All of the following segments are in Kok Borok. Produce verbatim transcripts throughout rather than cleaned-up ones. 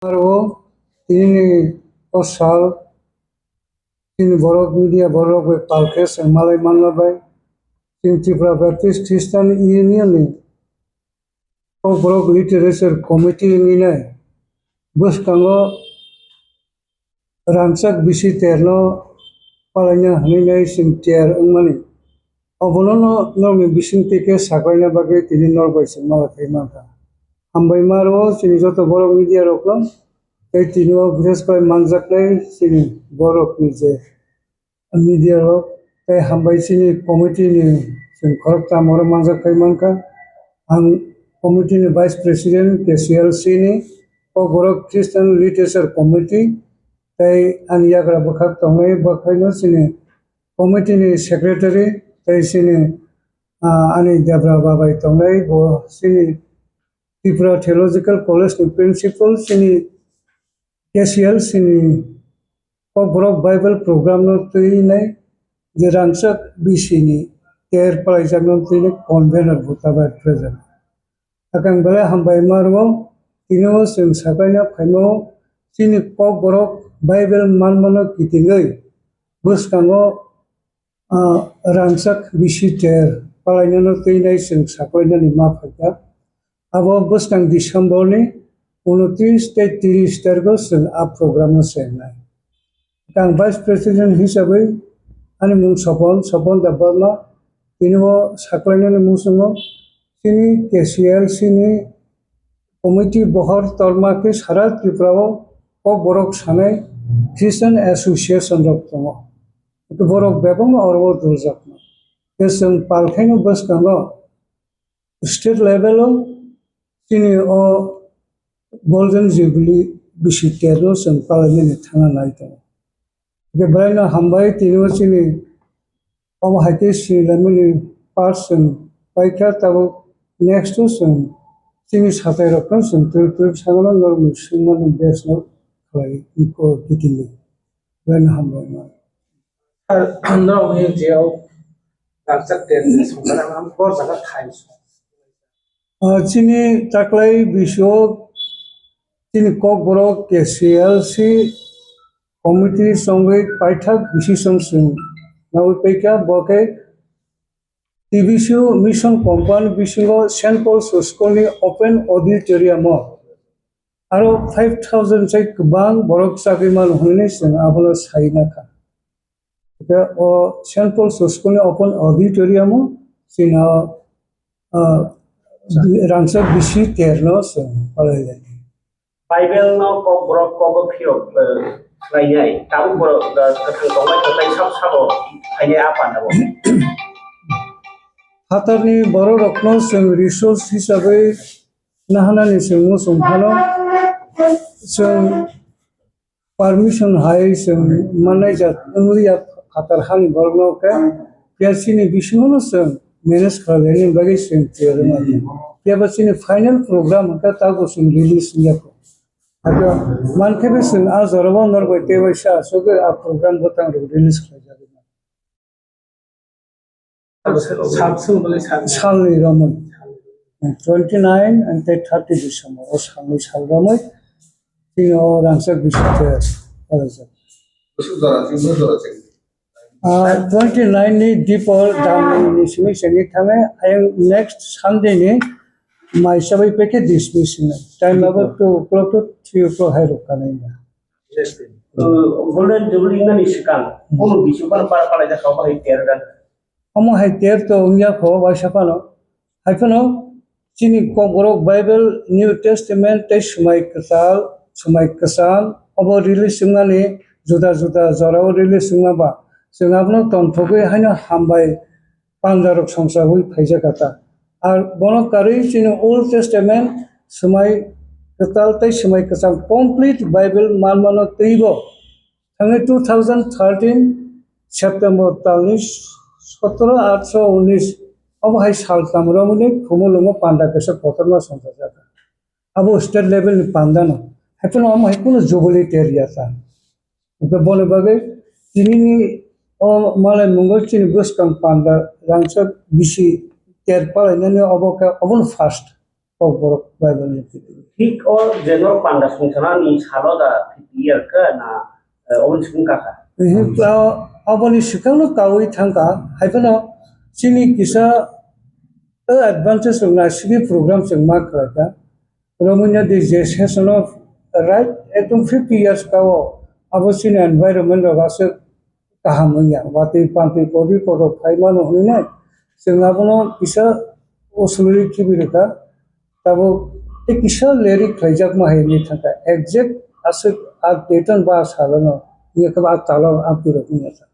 Aro tini o sal chini borok media borok bai pal khe chwng malai manna bai chini Tripura Baptist Christian Union ni Kokborok Literature Committee wngwi nai bwskango rangchak bisi terno palaina hwnwi nai chwng tiyar wngmani. Obono no norokni bisingtwi khe saklaina bagwi tini norok bai chwng malai phai mankha. Hambai ma rwo chini joto borok media rokno, tei tini o bises khlai manjaknai chini borokni je media rok, tei hambai chini committee ni chwng khoroktham oro manjak phai mankha. Ang committee ni vice president K C L C ni, Kokborok Christian Literature Committee, tei ani yagra bwkhak tongnai bwkhaino chini committee ni secretary, tei chini, ah, ani debra babai tongnai bo chini Tripura Theological College ni principal, chini K C L C ni Kokborok Bible program no twi nai je rangchak bisi ni ter palaijakno twi nai convener buta bai present. Hakang belai hambai ma rwo, tini o chwng sakaina phaimo chini Kokborok Bible manmano kitingwi bwskango ah, rangchak bisi ter palainano twi nai chwng saklainani ma phaikha. Abo bwskang December ni unotris tei tris tarikh o chwng a program no chengnai. Ang vice president hisabwi ani mung Sopon, Sopon Debbarma, tini bo saklainani muchungo chini K C L C ni committee bohor torma khe sara Tripura o Kokborok sanai Christian Association rok tongo. Borok bebakno oro o duljakma. Tei chwng pal khaino bwskango state level o chini o Golden Jubilee bisi terno chwng palainani thangna nai tongo. Hwnkhe belai no hambai tini o chini omo hai khe sinilamani part chwng paikha tabuk next o chwng chini satai rok no chwng twrwk twrwk sagano norokni swngmani base no khlai iko kitingwi. Belai no hambai ma. Norokni je o rangchak ter ni songkar ang bo jaga thai. Ah, chini taklai bisio chini Kokborok K C L C committee songwi paithak decision chwng nawi paikha, bo khe T B C Mission compound bisingo Saint Paul's School ni open auditorium o aro five thousand sai kwbang borok chagwi mano hwnwi chwng abono sai nakha. Hwnkhe o Saint Paul's School ni open auditorium o chini o, ah, rangchak bisi terno chwng palai lai. Bible no Kokborok kogo phiyok, eh, khlainai. Tabuk borok, eh, kwthang tongnai kwthai sab sabo phainai a panda bo. Phatarni borok rokno chwng resource hisabwi nahanani chwng muchung phano chwng permission hai chwng manai jat wngliya phatar hani borokno khe P R C ni bisingo no chwng manage khlainani bagwi chwng tiyar wngmani. Phiya ba chini final program hwnkhe tabuk chwng release wngya kho. Hakhe mankhe bo chwng a jorao norok bai tei waisa aswk a program bwtang rok release khlaijagwi mano. Sal, sal, sal, sal. Salni romwi. Twenty nine and thirty December. O salni sal romwi. Tini o rangchak bising khe kalaijak. Bwswk jora chwng, bwswk jora chwng. Ah, twenty nine ni dipor damni ni simi simi thangwi ayang next Sunday ni mai sabai pekhe dismiss ni. Time abo two o'clock to three o'clock hai rok kanai na. Uh, Golden Jubilee nani sikang, hmm, kono bisu kono para pala jaka bahai ter dan. Omo hai ter to wngya kho waisa phano. Hai phano chini Kokborok Bible, New Testament tei Swmai Kwtal, Swmai Kwcham obo release wngmani juda juda jorao release wngma ba chwng abono tongthogwi haino hambai pandarok songchagwi phaijak kha ta. Ar bono karwi chini Old Testament, Swmai Kwtal tei Swmai Kwcham complete Bible manmano twibo thangwi two thousand thirteen September talni sotoro atso unis obo hai saltam romwi Khumulwngo panda kisa kotorma songchajak kha. Abo state level ni panda no. Hai phano omo hai kuno jubilee ter ya ta. Hwnkhe boni bagwi tini ni o malai mungo chini bwskang panda rangchak bisi ter palainani obo khe obono first. Kokborok Bible ni kitab. Thik o je norok panda songchanani salo da fifty year khe na, eh, oboni swkang kha kha? Ehe, ah, aboni swkangno kaui thangkha, hai phano chini kisa, eh, advantage rok naisingwi program chwng ma khlai kha. Romwino di je session of right ekdom fifty years kao abo chini environment rok aswk kaham wngya. Watwi pantwi podi kodo phai mano hwnwi nai. Chwng abono kisa usulwi khibi rwkha. Tabuk tei kisa leri khlaijak ma hai wngwi thangkha. Exact aswk a date-o ba salo no wngya khe ba a talo amtwi rok wngya kha.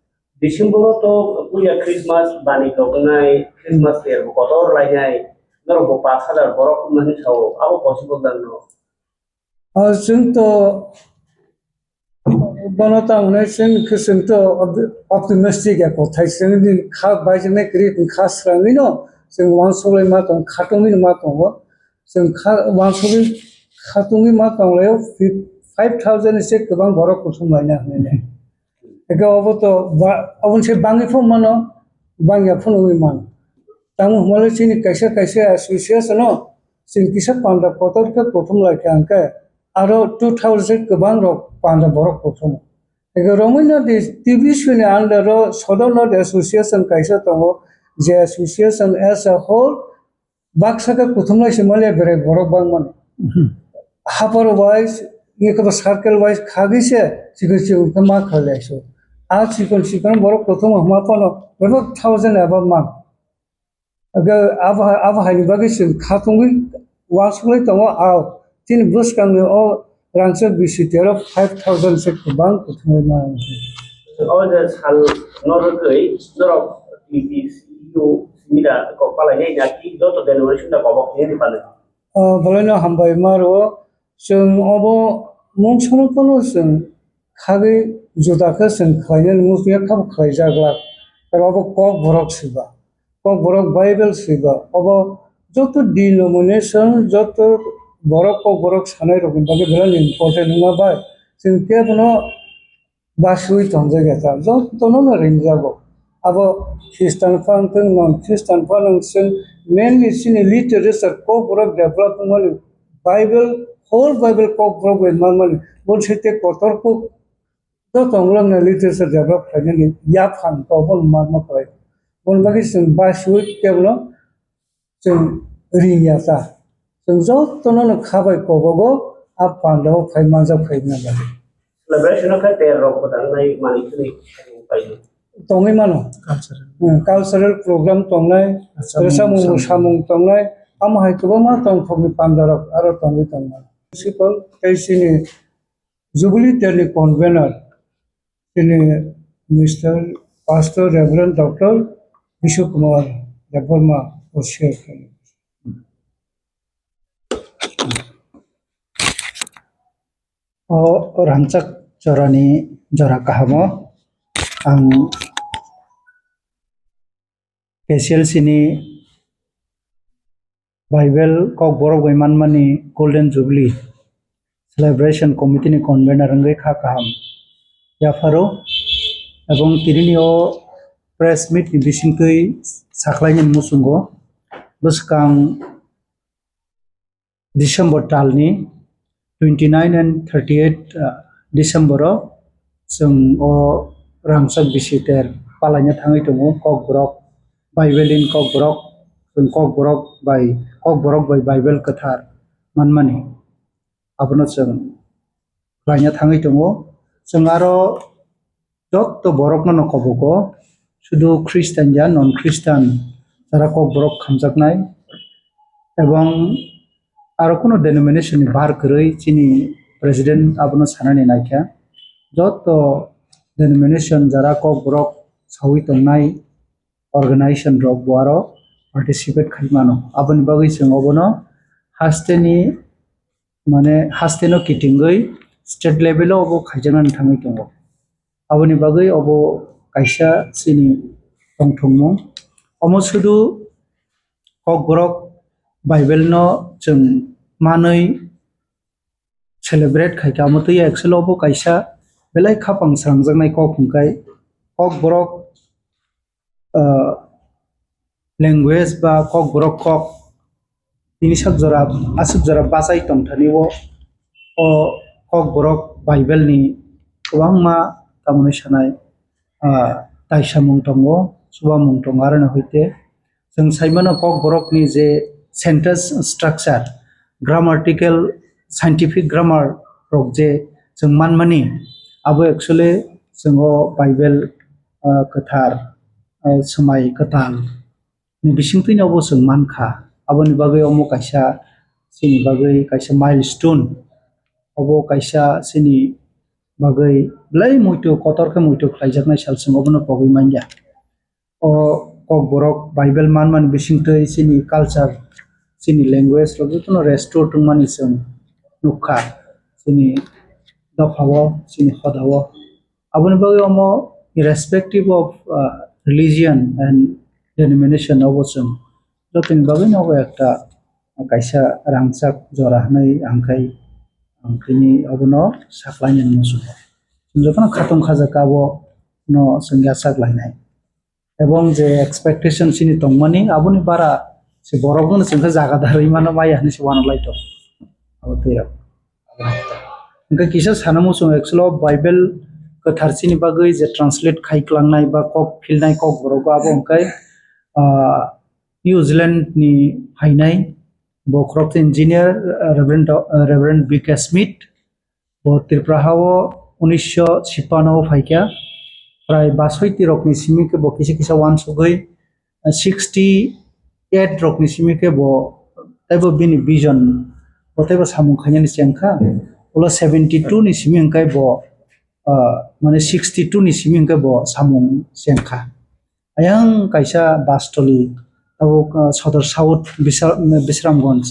December-o to puila Christmas bani tongnai, Christmas fair bo kotor lainai. Norok bo pash hajar borok wngmani sao, abo possible da no? Ah, chwng to Bono tamo hwnwi chwng khe chwng to optimistic ya kothai chwng ni kha baijaknai kwrwi kha swrangwi no chwng uansuk lai ma tong khatungwi no ma tongo chwng kha uansugwi khatungwi ma tong laio five thousand ni se kwbang borok kuthum laina hwnwi ne eke obo to ba oboni se bangwi phano mano bangya phano wngwi mano tamo hwnba le chini kaisa kaisa association no chwng kisa panda kotor khe kuthum lai kha hwnkhe aro two thousand kwbang rok panda borok kothomo. Ego romwi no di T B C ni under o Sodor North Association kaisa tongo, je association as a whole baksa khe kuthumlai se manya berai borok bangmani. Hapar wise, eko circle wise khagwi se chikon chikon khe ma khlai so. A chikon chikon borok kothoma hwnma phano bebak thousand above man. Abo, abo, abo haini bagwi chwng khatungwi uansugwi tongo, a chini bwskangni o rangchak bisi tero five thousand se kwbang kuthumwi mano. O je sal no rwgwi norok T T C U simi da kok palai nai na ki joto denomination da kobok ni pale. O bolai no hambai ma rwo. Chwng obo mungsa no phano chwng khagwi juda khe chwng khlainani muchungya kha bo khlaijak glak. Tei obo Kokborok swiba, Kokborok Bible swiba, obo joto denomination, joto borok Kokborok sanai rokni bagwi belai important wngma bai chwng kebono basiwi tongjak ya ta, jotono no ringjago. Abo Christian pha wngthung, non Christian pha wngthung, mainly chini literature Kokborok develop wngmani, Bible, whole Bible Kokborok bai manmani, boni site kotor kuk joto wnglamna literature develop khlainani yaphang to bono manma khlai. Boni bagwi chwng basiwi kebono chwng ring ya ta. Chwng jotono no kha bai kobogo a pandao phai manjak phai manya bagwi. Celebration o khe ter rok bo tangnai manwi thwnwi pai. Tongwi mano. Cultural. Hmm, cultural program tongnai, Acha, rwchapmung samung. Samung tongnai, amo hai kwbangma tongthokni pandarok aro tongwi tongmani. Principal tei chini Jubilee Terni convener, chini Mister Pastor Reverend Doctor Bishu Kumar Debbarma o share khaio. O rangchak jorani jora kahamo ang K C L C ni Bible Kokborok bai manmani Golden Jubilee Celebration Committee ni convener wngwi kha kaham yapharo, ebong tinini o press meet ni bisingtwi sakhlaini muchungo bwskang December talni twenty nine and thirty eight, uh, December o chwng o rangchak bisi ter palaina thangwi tongo Kokborok Bible in Kokborok, chwng Kokborok bai, Kokborok bai Bible kwthar manmani abono chwng khlaina thangwi tongo. Chwng aro jotto borokno no kobogo, sudu Christian ya non Christian jara Kokborok khamjaknai, ebong aro kuno denomination ni bar kwrwi chini president abono sanani naikha, jotto denomination jara Kokborok sawi tongnai organization rok bo aro participate khai mano. Aboni bagwi chwng obono hasteni, mane, hasteno kitingwi state level o obo khaijaknani thangwi tongo. Aboni bagwi obo kaisa chini tongthokmung. Omo sudu Kokborok Bible no chwng manwi celebrate khaikha, omo twi actually obo kaisa belai khapang srangjaknai kok hwnkhe Kokborok, ah, language ba Kokborok kok tini sak jora, aswk jora bachai tongthani o, o Kokborok Bible ni kwbangma tamoni sanai, ah, taisamung tongo, chubamung tongo, aroni hoite chwng saimano Kokborok ni je sentence structure, grammatical, scientific grammar rok je chwng manmani, abo actually chwng o Bible, ah, kwthar, ah, swmai kwtal ni bisingtwi no bo chwng mankha. Aboni bagwi omo kaisa chini bagwi kaisa milestone. Obo kaisa chini bagwi belai muitu kotor khe muitu khlaijaknai sal chwng obono pogwi manya. O Kokborok Bible manmani bisingtwi chini culture, chini language rok jotono restore tongmani chwng nukha chini dophao, chini hodao. Aboni bagwi omo irrespective of, uh, religion and denomination, obo chwng jotoni bagwi no obo ekta kaisa rangchak jora hwnwi ang khai, ang tini obono saklainani muchungo. Chwng jotono khatung khajak abo no chwng yachak lainai. Ebong je expectation chini tongmani, aboni bara se borok no chwng khe jaga darwi mano maya hwnwi se uanuk lai tong. Abo twi rok. Hwnkhe kisa sana muchung, actually o Bible kwthar chini bagwi je translate khai klangnai ba kok philnai Kokborok, abo hwnkhe, ah, New Zealand ni phainai bo khoroksa engineer, ah, Reverend Do-, ah, Reverend B K Smith. Bo Tripura hao unisho chipano phaikha, prai basoiti rokni simi khe bo kisa kisa uansugwi, sixty eight rokni simi khe bo teibo bini vision, bo teibo samung khainani chengkha. Ulo seventy two ni simi hwnkhe bo, ah, mane sixty two ni simi hwnkhe bo samung chengkha. Ayang kaisa bus toli, tabuk, ah, Sodor South Bisa-, Bisramganj,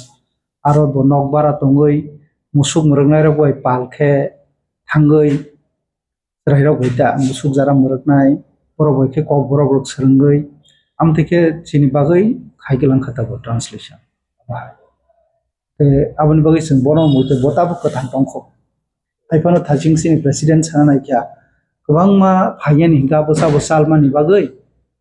aro bo nok bara tongwi musuk mwrwknai rok bai pal khe thangwi chwrai rok bai ta musuk jara mwrwknai, borok bai khe Kokborok rok swrwngwi, amtwi khe chini bagwi khai kwlang kha tabuk translation. Tei aboni bagwi chwng bono muitu bo tabuk kwthang tongkho. Haiphano thaching chini president sana naikha, kwbangma phaiyani hinkhe abo sabo chalmani bagwi,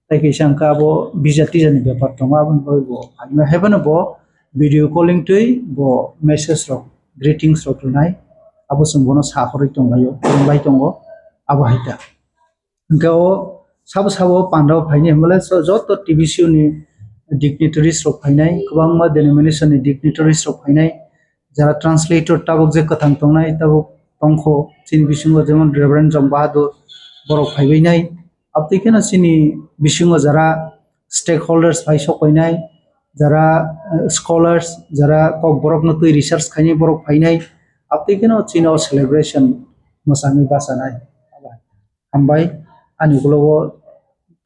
tei kaisa hinkhe abo visa tisa ni bepar tongo, aboni bagwi bo phaima. Haiphano bo video calling twi bo message rok, greetings rok rwnai, abo chwng bono sa horwi tonglaio, tongbai tongo, abo hai ta. Hwnkhe o sabo sabo pandao phainai hwnbahle so-, joto T B C O ni dignitaries rok phainai, kwbangma denomination ni dignitaries rok phainai, jara translator tabuk je kwthang tongnai tabuk tongkho, chini bisingo jemon Reverend Jom Bahadur borok phaibainai, abtwi kheno chini bisingo jara stakeholders phai sok painai, jara, eh, scholars, jara Kokborok no twi research khainai borok phainai, abtwi kheno chini o celebration mwsangwi bachanai. Hambai, ani ulo o,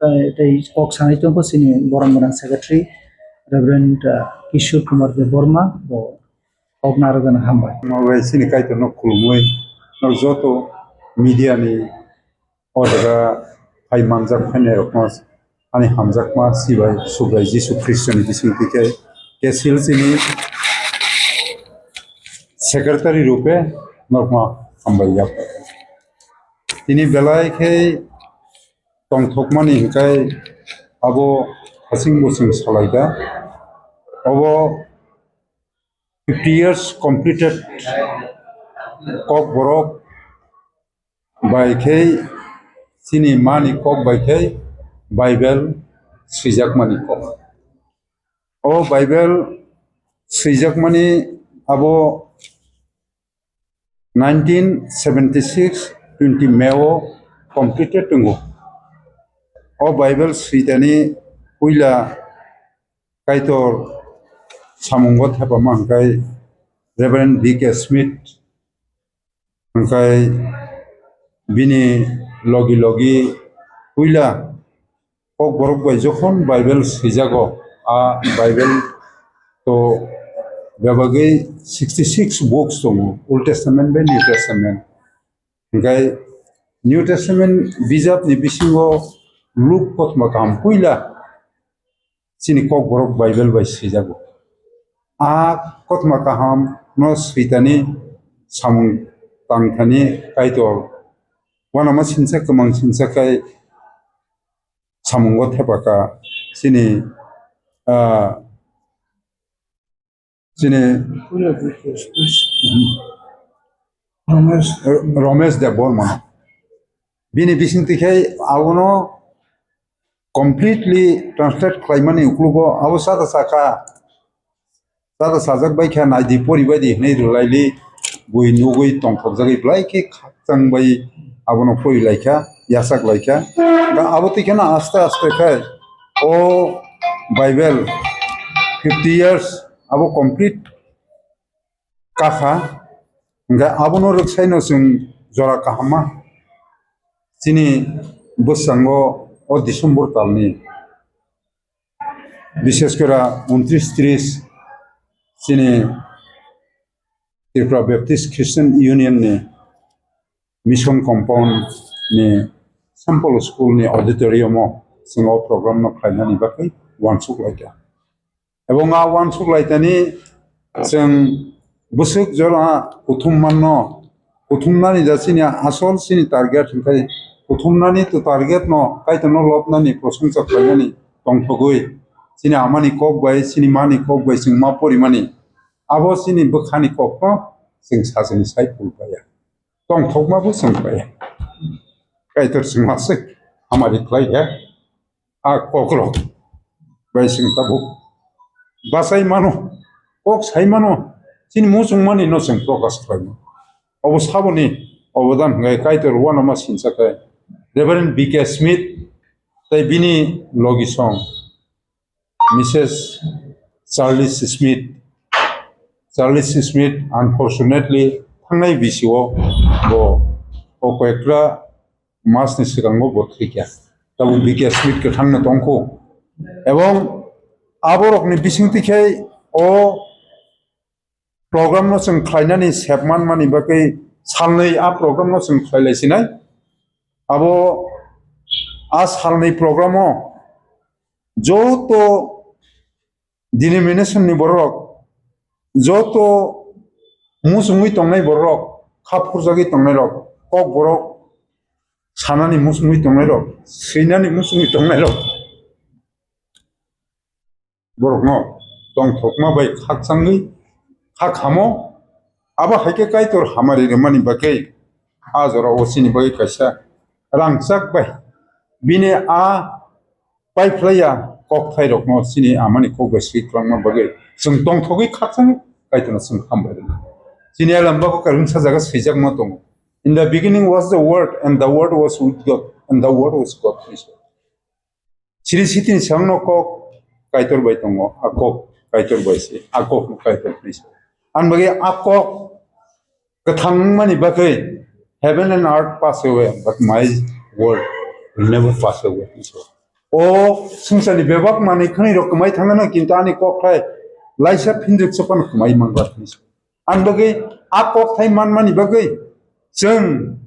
eh, tei kok sanai tongkho chini borom gwnang secretary Reverend, eh, Kishore Kumar Debbarma, bo kok narwkgwnang hambai. Norbai chini Kaitorno khulumwi, norok joto media ni o jaga phai manjak phainairokno ani hamjakma Chibai Subrai Jisu Khristoni bisingtwi khe Kesil chini secretary rupe norokno hambai ya. Tini belai khe tongthokmani hinkhe abo hasing busing salaida. Obo fifty years completed Kokborok bai khe chini mani kok bai khe Bible swijakmani kok. O Bible swijakmani abo nineteen seventy six twenty May o completed tongo. O Bible switani puila Kaitor samungo thepama hwnkhe Reverend B K Smith, hwnkhe bini logi logi puila Kokborok bai jokhon Bible swijago, a Bible to bebagwi sixty six books tongo, Old Testament bai New Testament. Hwnkhe New Testament bijapni bisingo Luk kothoma kaham puila chini Kokborok Bible bai swijago. A kothoma kaham no switani samung tangthani Kaitor uanama sinsa kwmang sinsa khai samungo thepaka chini, ah, Chini Romesh. Romesh Debbarma. Bini bisingtwi khe abono completely translate khlaimani uklogo abo sada saka, sada sajak bai kha, naidi pori bai di hwnwi rwlaili, bui nugwi tongthokjagwi belai khe khakchang bai abono pori lai kha, yachak lai kha. Da abo twi kheno aste aste khai o Bible fifty years abo complete kakha, hingkhe abono rwksaino chwng jora kahamma chini bwskango o December talni, bishesh kore untris tris chini Tripura Baptist Christian Union ni Mission Compound ni Saint Paul School ni auditorium o chwng o program no khlainani bagwi uansuk laikha. Ebong a uansuk laitani chwng bwswk jora kuthum manno, kuthumnani da chini asol chini target hwnkhe kuthumnani to target no Kaitorno lobnani prosongsa khlainani tongthogwi chini amani kok bai chini mani kok bai chwng ma porimani abo chini bwkhani kokno chwng sajani sai phul paiya. Tongthokma bo chwng bai. Kaitor chwng aswk hamari khlai khe a kokrok bai chwng tabuk bachai mano, kok sai mano, chini muchungmani no chwng prokash khlai mano. Obo saboni obodan hwnkhe Kaitor uanama sinsa khe Reverend B K Smith tei bini logisong Missus Charles Smith. Charles Smith, unfortunately, thangnai bisio bo o koyekta masni sikango bo thwikha. Tabuk B K Smith kwthangno tongkhu. Ebong aborokni bisingtwi khe o program no chwng khlainani sep manmani bagwi salnwi a program no chwng khlai lai sinai. Abo a salnwi program o joto denomination ni borok, joto muchungwi tongnai borok, kha phurjagwi tongnai rok, kok borok sanani muchungwi tongnai rok, swinani muchungwi tongnai rok, borokno tongthokma bai khakchangwi kha khamo. Abo hai khe Kaitor hamari rwmani bagwi a jora o chini bagwi kaisa rangchak bai bini a paiphlaiya kokthairokno chini amani kok bai swi kwlangma bagwi chwng tongthogwi khakchangwi Kaitorno chwng hambai rwna. Chini a lamba kok kaisa jaga swijakma tongo, "In the beginning was the Word, and the Word was with God, and the Word was God." Sri Sitini sangno kok Kaitor bai tongo, a kok Kaitor bai se, a kok no Kaitor bai se. An bagwi a kok kwthang wngmani bagwi heaven and earth pass away, but my word will never pass away. O swngcharni bebak manwi khwnwi rok kwmai thangano, kintu ani kok khai laisa phinjwk se phano kwmai manba. An bagwi a kok thai manmani bagwi chwng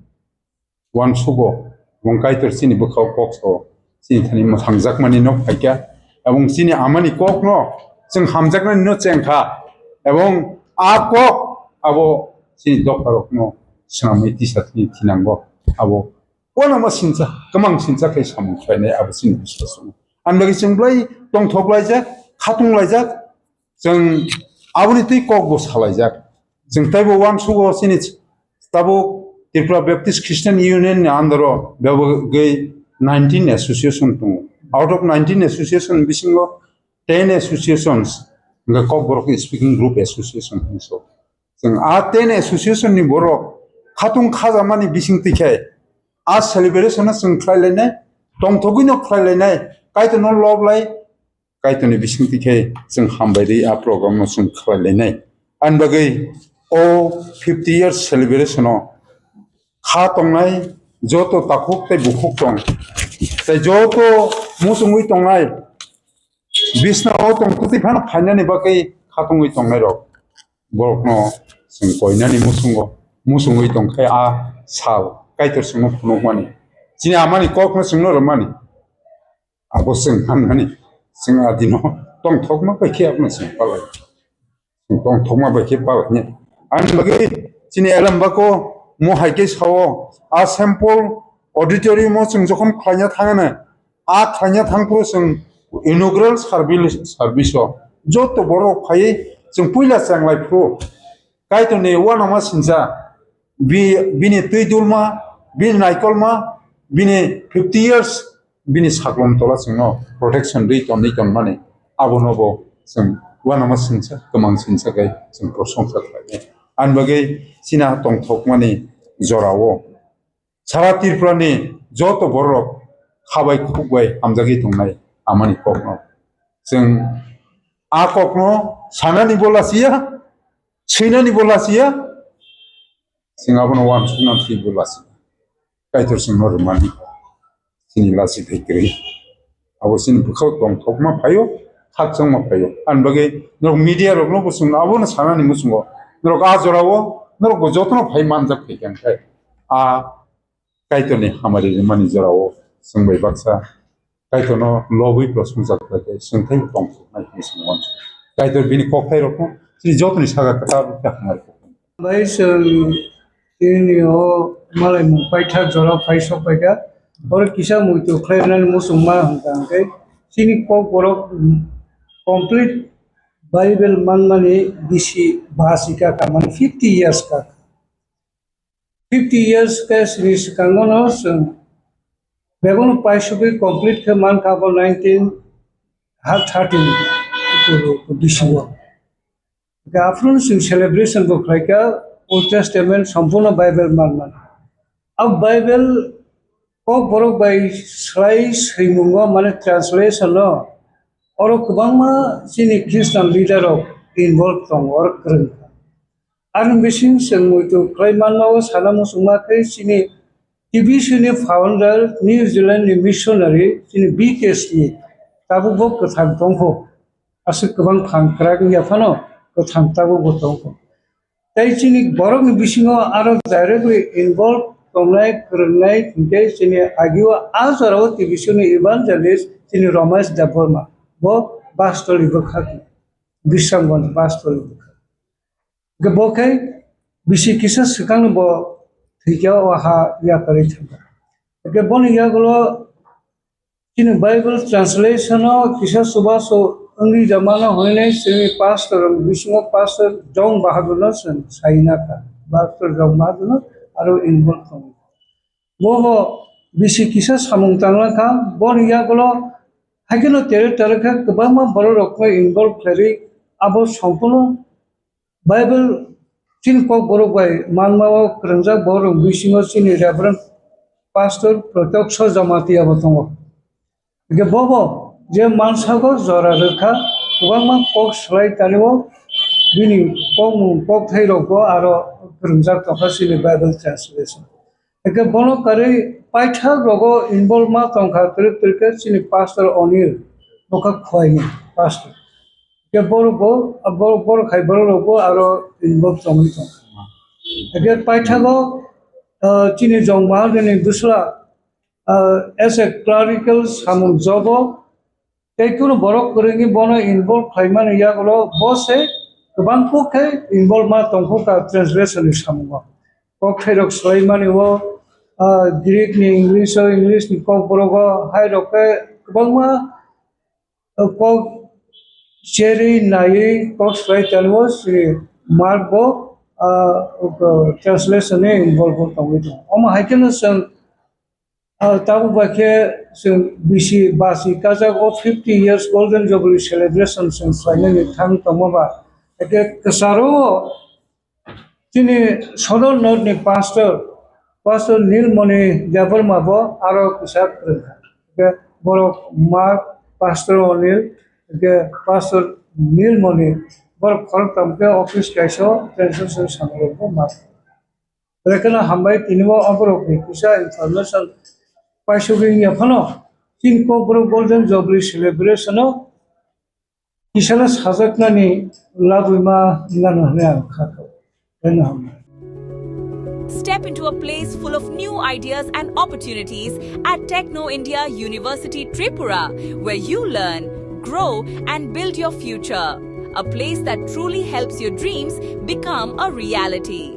uansugo, ebong Kaitor chini bwkhao kok sao, chini thani mwthangjakmani no phaikha, ebong chini amani kokno chwng hamjaknani no chengkha, ebong a kok abo chini dopharokno swnamwi tisa thani thinango, abo uanama sincha, kwmang sincha khe samung khlainai abo chini biswas wngo. Ani bagwi chwng belai tongthok laijak, khatung laijak, chwng aboni twi kok bo salaijak. Chwng taibo uansugo chini tabuk Tripura Baptist Christian Union ni under o bebagwi nineteen association tongo. Out of nineteen association bisingo ten associations hwnkhe Kokborok Speaking Group Association hinwi so. Chwng a ten association ni borok khatung khajamani bisingtwi khe a celebration no chwng khlai lainai, tongthogwi no khlai lainai, Kaitor no lob lai, Kaitorni bisingtwi khe chwng hambai rwi a program no chwng khlai lainai. Ani bagwi o fifty years celebration o kha tongnai joto takhuk tei bukhuk tong, tei joto muchungwi tongnai, bisna o tong kwtwi phano phainani bagwi kha tongwi tongnai rok, borokno chwng koinani muchungo, muchungwi tongkhe a sal Kaitor chwngno phunukmani, chini amani kokno chwngno rwmani. Abo chwng hamnani, chwng adino tongthokma bai khe abono chwng palai. Chwng tongthokma bai khe palai. Ani bagwi chini elembako mo hai khe sao, a Saint Paul auditorium o chwng jokhon khlaina thangana, a khlaina thangphuru chwng inaugural service, service o joto borok phaiwi Chwng puila chwng lai phuru Kaitorni uanama sinsa, bi-, bini twi dulma, bini naikolma, bini fifty years, bini saklom tola chwngno protection rwi tonwi tonmani, abono bo chwng uanama sinsa, kwmang sinsa khe chwng prosongsa khlainai. Ani bagwi chini tongthokmani jorao Sara Tripurani joto bororok khabai khukbai hamjagwi tongnai amani kokno. Chwng a kokno sanani bo lasiya, swinani bo lasiya, chwng abono uansukna thwi bo lasiya. Kaitor chwngno rwmani chini lasi thai kwrwi. Abo chini bwkhao tongthokma phaio, khakchangma phaio. Ani bagwi norok media rokno bo chwng abono sanani muchungo. Norok a jorao norok bo jotono phai manjak phaikha khe. A Kaitorni hamari rimani jorao chwng bai baksa Kaitorno lobwi prosongsa khlai khe chwng thaibo tongthoknai hwnwi chwng uansukha. Kaitor bini kokthairokno chini jotoni saka kwtal khe hamari kokthai. Bai chwng chini o malaimung paithak jora phai sok paikha. Oro kisa muitu khlai rwnani muchungma hwnkha hwnkhe chini kokborok complete Bible manmani bisi basi ka, ka mani fifty years ka. Fifty years khe sini swkango no chwng bebakno paisugwi complete khe mankha abo nineteen ha thirteen bisingo. Hwnkhe aphuru chwng celebration bo khlaikha Old Testament, Sampoorna Bible manmani. A Bible kokborok bai swlai swimungo, mane translation no, oro kwbangma chini Christian leader rok involve tongo, oro kwrwng kha. Ani bising chwng muitu khlai manma o sana muchungma khe chini T B C ni founder, New Zealand ni missionary chini B K C tabuk bo kwthang tongkho. Aswk kwbang phang kwrak wngya phano kwthang tabuk bo tongkho. Tei chini borokni bisingo aro directly involve tongnai, kwrwngnai hinkhe chini agio a jorao T B C ni evangelist chini Romesh Debbarma, bo Bastoli bwkhak, Bisramganj Bastoli bwkhak. Hwnkhe bo khe bisi kisa swkangno bo thwikhe o ha yakarwi thangkha. Hwnkhe boni yagulo chini Bible translation o kisa chubachu wngwi jamano hwnwi chini pastor rok bisingo Pastor Jong Bahadur no chwng sai nakha. Pastor Jong Bahadur no aro involve tongo. Bo bo bisi kisa samung tanglang kha, boni yagulo haikhe no tere tere khe kwbangma borok rok no involve khlairwi abo sompurno Bible chini kokborok bai manma o kwrwngjak borok rok bisingo chini Reverend Pastor Protyoksho Jamatia bo tongo. Hwnkhe bobo je mansago jora rwkha, kwbangma kok swlai tanio, bini kokmung kokthairokbo aro kwrwngjak tongkha chini Bible translation. Hwnkhe bono karwi paithak rogo involve ma tongkha twrwk twrwk khe chini Pastor Onil, nokha Khwaini pastor. Hwnkhe borokbo, borok, borok hai borok rokbo aro involve tongwi tongkha. Hwnkhe paithago, ah, chini Jong Bahadurni bwsla, ah, as a clerical samung job o tei kunu borok kwrwngwi bono involve khlaimani yagulo bo se kwbang kuk khe involve ma tongkha translation ni samungo. Kokthairok swlaimani o, ah, Greek ni English o, English ni kokborok o hai rok khe kwbangma, ah, kok cherwi naiwi kok swlai tango chini Mark bo, ah, translation ni involve bo tongwi tongo. Omo hai kheno chwng Ah, tabuk bai khe chwng bisi basi kajak o fifty years Golden Jubilee celebration chwng khlainani thang tongma ba. Hwnkhe kwcharo chini Sodor North ni pastor, Pastor Nilmoni Debbarma bo aro kwchar kwrwng kha. Hwnkhe borok Mark, Pastor Onil, hwnkhe Pastor Nilmoni, borok khoroktham khe office kaisa o translation samung rok bo ma. Belai kheno hambai, tini bo oborokni kisa information paisugwi wngya phano chini Kokborok Golden Jubilee celebration o kisano sajaknani labwi ma nano hwnwi ang kha kha. Belai no hambai. Step into a place full of new ideas and opportunities at Techno India University Tripura, where you learn, grow, and build your future. A place that truly helps your dreams become a reality.